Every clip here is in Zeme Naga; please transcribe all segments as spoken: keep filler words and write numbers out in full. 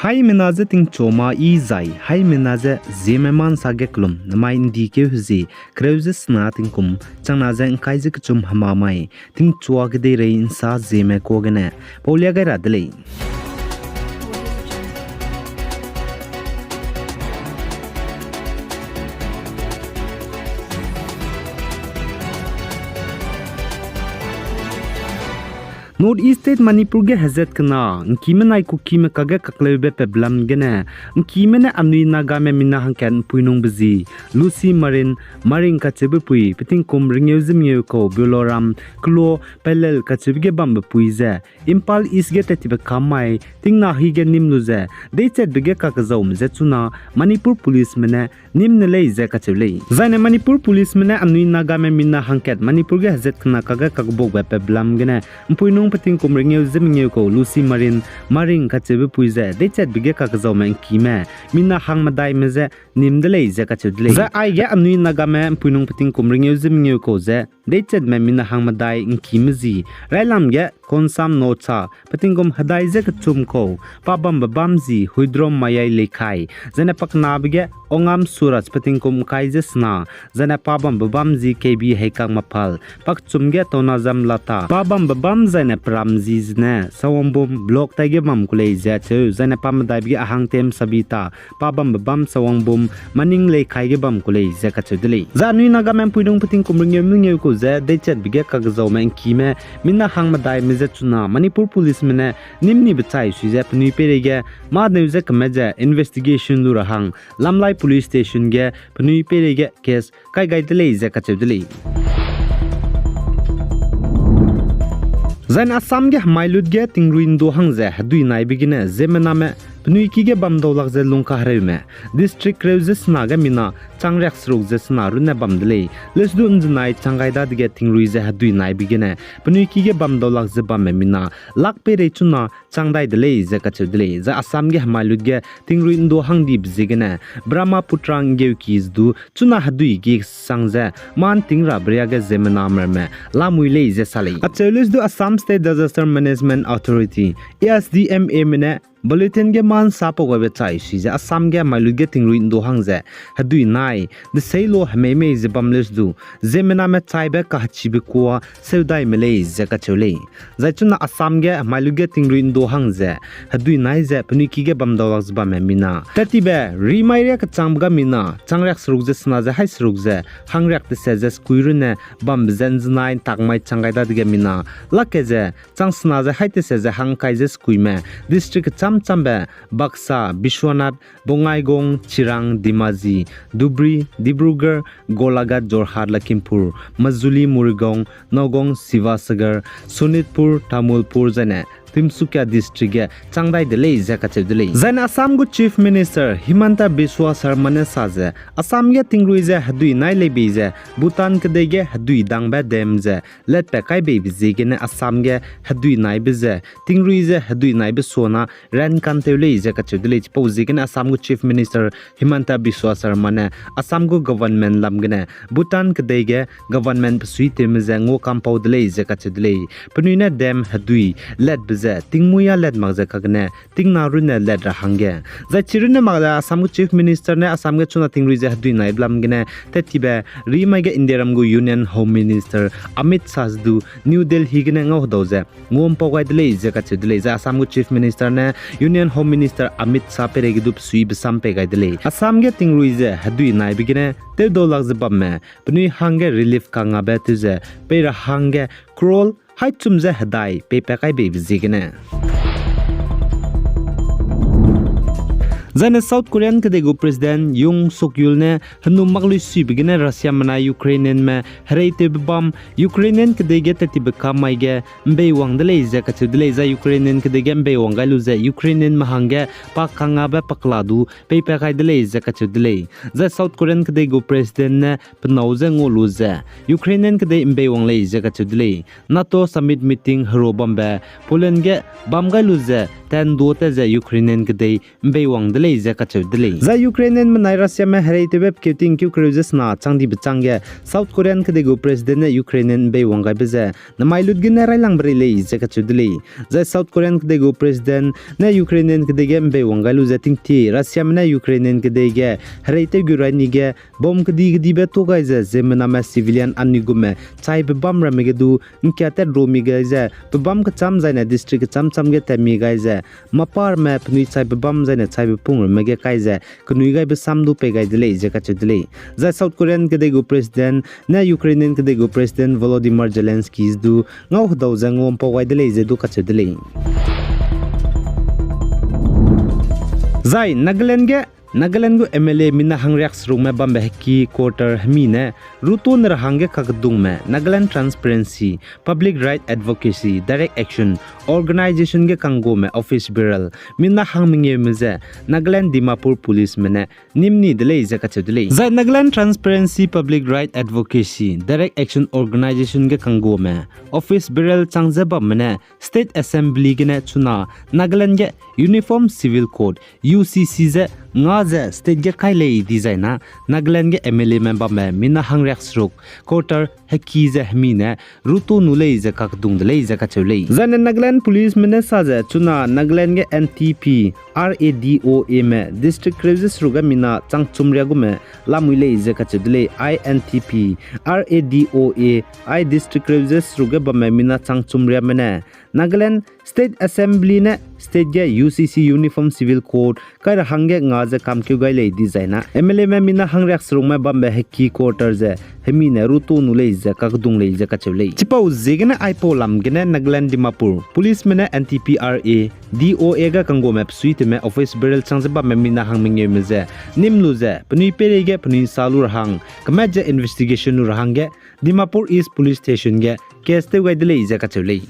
Haimena je tingchua ma i zai, haimena je Zeme ma nsa ge kelum, namai ndikeu hezie kereu ze sena tingkum, changna ze ngkai ze kechum hema mai, tingchua kedeirei nsa Zeme kuâ gene paulia gai ra de lei. North East State Manipur ge hezat kena, ngkime nai Kukime kakge kakleube peblam gene, ngkime ne anui Nagame mina hangkat mpuinungbe zi, Lucy Marin, Maring kacheube pui, petingkum rengeu ze mengeu kau, Bioloram, kelo, Pelel kacheube ge bambe pui ze, Imphal East ge tattibe kam mai, tingna hi ge nîm lu ze, deichatbe ge kakezaume je chuna, Manipur Policeme ne nîm ne lei ze kacheu lei. Zaine Manipur Policeme ne anui Nagame mina hangkat Manipur ge hezat kena kakge kakbokbe peblam gene, mpuinung petingkum rengeu ze mengeu kau Lucy Marin, Maring kacheube pui ze, deichatbe ge kakezaume ngkime, mina hangmedaime je nîm de lei ze kacheu de lei. Zai aige anui Nagame mpuinung petingkum rengeu ze mengeu kau ze, deichatme mina hangmedai ngkime zi, railam ge Konsam Nocha, petingkum hedai ze kechum kau, pa bambe bam zi, Huidrom Mayai Leikhai, zaine pakenabe ge Ongam Suraj, petingkum ngkai ze sena, zaine pa bambe bam zi, K B Heikang Maphal, pakechum ge Tonazam Lata, pa bambe bam zaine peram zi zene, Sawangbum block taige bam ku lei ze acheu, zaine pa medaibe ge Ahangtem Sabita, pa bambe bam Sawangbum, Maning Leikhai ge bam ku lei ze kacheu de lei. Zai anui Nagame mpuinung petingkum rengeu mengeu kau ze, deichatbe ge kakezaume ngkime, mina hangmedaime je chuna, Manipur Policeme ne, nîm nibe chai sui ze penui peireige, mâneu ze keme ze investigation lu ra hang, Lamlai Police Station ge, penui peireige case kai gai de lei ze kacheu de lei. Zaine Assam ge hemai lut ge tingrui ndu hang ze hedui naibe gene ziemmename penui ki ge bam daulak ze lungkahereume, district kereu ze sena ge mina changriak seruk ze sena runne bam de lei. Leusdu nzenai chang gai dadege tingrui ze hedui naibe gene penui ki ge bam daulak ze bamme mina lak peirei chuna chang dai de lei ze kacheu de lei. Zai Assam ge hemai lut ge tingrui ndu hang dibe ziegene Brahmaputra nggeuki ze du chuna hedui gi sang ze mâ nting rabe riage ziemmename ramme lamui lei ze sa lei. Acheu leusdu Assam State Disaster Management Authority, A S D M A me ne bulletin ge mâ nsa pau gaibe chai sui ze Assam ge hemai lut ge tingrui ndu hang ze hedui nai, desei lo hemei mei ze bam leusdu, ziemmename chaibe kahechibe kuâ seudaime lei ze kacheu lei. Zai chuna Assam ge hemai lut ge tingrui ndu hang ze hedui nai ze penui ki ge bam daulak ze bamme mina tattibe rimai ria kechangbe ga mina changriak seruk ze sena ze haî seruk ze hangriak tese ze sekui runne bambe ze nzenai ntakmai chang gai dadege mina lak ke ze chang sena ze haî tese ze hangkai ze sekuime district kechâm châmbe Baksa, Bishwanath, Bongaigaon, Chirang, Dhemaji, Dhubri, Dibrugarh, Golaghat, Jorhat, Lakhimpur, Majuli, Morigaon, Nagaon, Sivasagar, Sonitpur, Tamulpur zaine Tinsukia district ge chang dai de lei ze kacheu de lei. Zaine Assam gu Chief Minister Himanta Biswa Sarma ne sa ze Assam ge tingrui ze hedui nai lei bei ze Bhutan kedei ge hedui dangbe dam ze letpat kai beibe ziegene Assam ge hedui naibe ze tingrui ze hedui naibe suana ran kantew lei ze kacheu de lei. Chipau ziegene Assam gu Chief Minister Himanta Biswa Sarma ne Assam gu government lam gene Bhutan kedei ge government besuitewme ze ngua kampau de lei ze kacheu de lei. Penui ne dam hedui letbe ze tingmuia let mak ze kagene tingna runne let ra hangge. Zai chirunne mak ze Assam gu Chief Minister ne Assam ge chuna tingrui ze hedui naibe lam gene tattibe rimai ge Indiaram gu Union Home Minister Amit Shah du New Delhi gene ngau hedau ze nguampau gai de lei ze kacheu de lei. Zai Assam gu Chief Minister ne Union Home Minister Amit Shah peireige du besuibe sam pei gai de lei. Assam ge tingrui ze hedui naibe gene tewdaulak ze bamme penui hangge relief kangabe tew ze pei ra hangge crore haî chum ze hedai peipat kai beibe ziegene. Zaine South Korean kedei gu President Yoon Suk Yeol ne henu mak lui suibe gene Russiame nai Ukrainianme hereitewbe bam Ukrainian kedei ge tattibe kam mai ge mbeiwang de lei ze kacheu de lei. Zai Ukrainian kedei ge mbeiwang gai lu ze Ukrainianme hangge pa kangabe pakla du peipat kai de lei ze kacheu de lei. Zai South Korean kedei gu President ne pe nâu je ngua lu ze Ukrainian kedei mbeiwang lei ze kacheu de lei. NATO summit meeting hero bambe Poland ge bam gai lu ze tandu te ze Ukrainian kedei ’mbeiwang de lei ze kacheu de lei. Zai Ukrainian menai Russiame hereitewbe pekeu tingkeu kereu ze sena chang dibe chângge South Korean kedei gu President ne Ukrainian ’mbeiwang gaibe ze namai lut gene railangbe rei lei ze kacheu de lei. Zai South Korean kedei gu President ne Ukrainian kedei ge ’mbeiwang gai lu ze tingtie Russiame ne Ukrainian kedei ge hereitew gu raini ge bomb kedi-kedibe tuâ gai ze ziemmename civilian anui gume chaibe bam ramme ge du ’ngkia tat rumi gai ze, pebâm kechâm zaine district kechâm-châm ge tatmi gai ze, maparme penui chaibe bam zaine chaibe pung ramme ge kai ze, kenui gaibe sam du pei gai de lei ze kacheu de lei. Zai South Korean kedei gu President ne Ukrainian kedei gu President Volodymyr Zelensky du ngau hedau ze nguampau gai de lei ze du kacheu de lei. Zai Nagaland ge, Nagaland gu M L A mina hangriakserukme bambe heki quarter hemi ne, rutu ne ra hangge kakdungme Nagaland Transparency, Public Right Advocacy, Direct Action Organisation ge kanggume office bearer mina hang mengeume ze Nagaland Dimapur Policeme ne nîm ni de lei ze kacheu de lei. Zai Nagaland Transparency, Public Right Advocacy, Direct Action Organisation ge kanggume office bearer chang ze bamme ne State Assembly gene chuna Nagaland ge Uniform Civil Code, U C C ze nga ze state ge kai lei dizai na, Nagaland ge M L Ame bambe mina hangriakseruk quarter heki ze hemi ne rutu nu lei ze kakdung de lei ze kacheu lei. Zaine Nagaland Policeme ne sa ze chuna Nagaland ge N T P, R A D O Ame district kereu ze seruk ge mina changchum riâ gume lamui lei ze kacheu de lei. Ai N T P, R A D O A, ai district kereu ze seruk ge bamme mina changchum riame ne Nagaland State Assembly ne state ge U C C Uniform Civil Code kai ra hangge nga ze kamkeu gai lei dizai na, M L Ame mina hangriakserukme bambe heki quarter ze hemi ne rutu nu lei ze kakdung lei ze kacheu lei. Chipau ziegene aipau lam gene Nagaland Dimapur Policeme ne N T P R A D O A ge kanggume besuitewme office bearer chang ze bamme mina hang mengeume ze nîm lu ze penui peireige penui sa lu ra hang, kemat ze investigation lu ra hangge Dimapur East Police Station ge case tew gai de lei ze kacheu lei.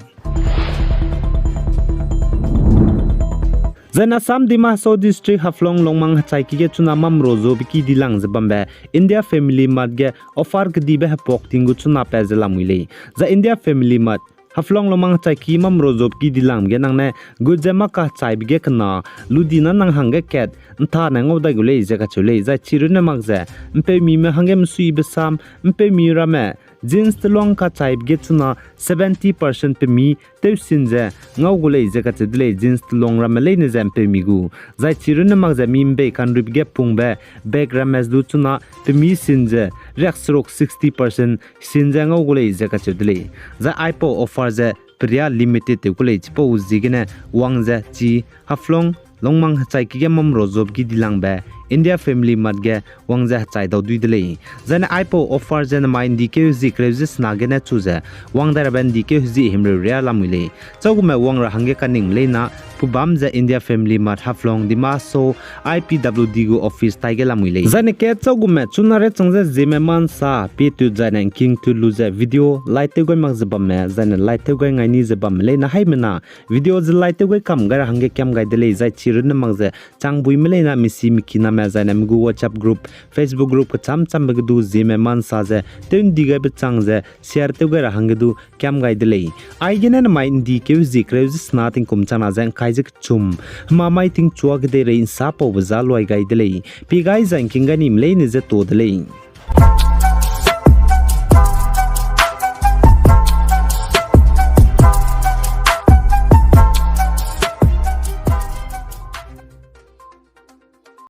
Zaine Assam Dima Hasao District Haflong Longmang hechaiki ge chuna mamro zobe ki dilang ze bambe India Family Mart ge offer kedibe hepuak ting gu chuna pat ze lamui lei. Zai India Family Mart Haflong Longmang hechaiki mamro zobe ki dilang ge nang ne gut ze mâ kachaibe ge kena lu di na nang hangge kat ’ntane ngau dai gu lei ze kacheu lei. Zai chirunne mak ze ’mpeumime hangge mesuibe sam, ’mpeumi ramme jeans teluang kachaibe ge chuna seventy percent pemi tewsin ze ngau gu lei ze kacheu de lei. Jeans teluang ramme leine ze ’mpeumi gu. Zai chirunne mak ze mi ’mbei kanruibe ge pungbe bag ramme du chuna pemi sin ze riakseruk sixty percent sin ze ngau gu lei ze kacheu de lei. Zai aipau offer ze peria limited tew gu lei. Chipau ziegene wang ze chi Haflong Longmang hechaiki ge mamro zobe ki dilangbe India Family Mart ge wang ze hechai dau dui de lei. Zaine aipau offer ze nemai ’ndi keu zie kereu ze sena gene chu ze wang dai rabe ’ndi keu hezie himreu riâ lamui lei. Châugume wang ra hangge kaningme leina pubâm ze India Family Mart Haflong Dima Hasao I P W D gu office taige lamui lei. Zaine kat châugume chuna re chang ze Zeme Ma ’nsa pie tut zaine ’ngking tut lu ze video like tew gai mak ze bamme zaine like tew gai ngai ni ze bamme leina haimena video ze like tew gai kam gai ra hangge kiam gai de lei. Zai chirunne mak ze changbuime leina misi mekiname zaine mi gu WhatsApp group, Facebook group kechâm châmbe ge du Zeme Ma ’nsa ze tew ’ndi gaibe chang ze share tew gai ra hangge du kiam gai de lei. Aigene nemai ’ndi keu zie kereu ze sena tingkum changna ze ’ngkai ze kechum, hemamai tingchua kedeirei ’nsa paube za luai gai de lei. Pie gai zai ’ngking gai nime leine ze to de lei.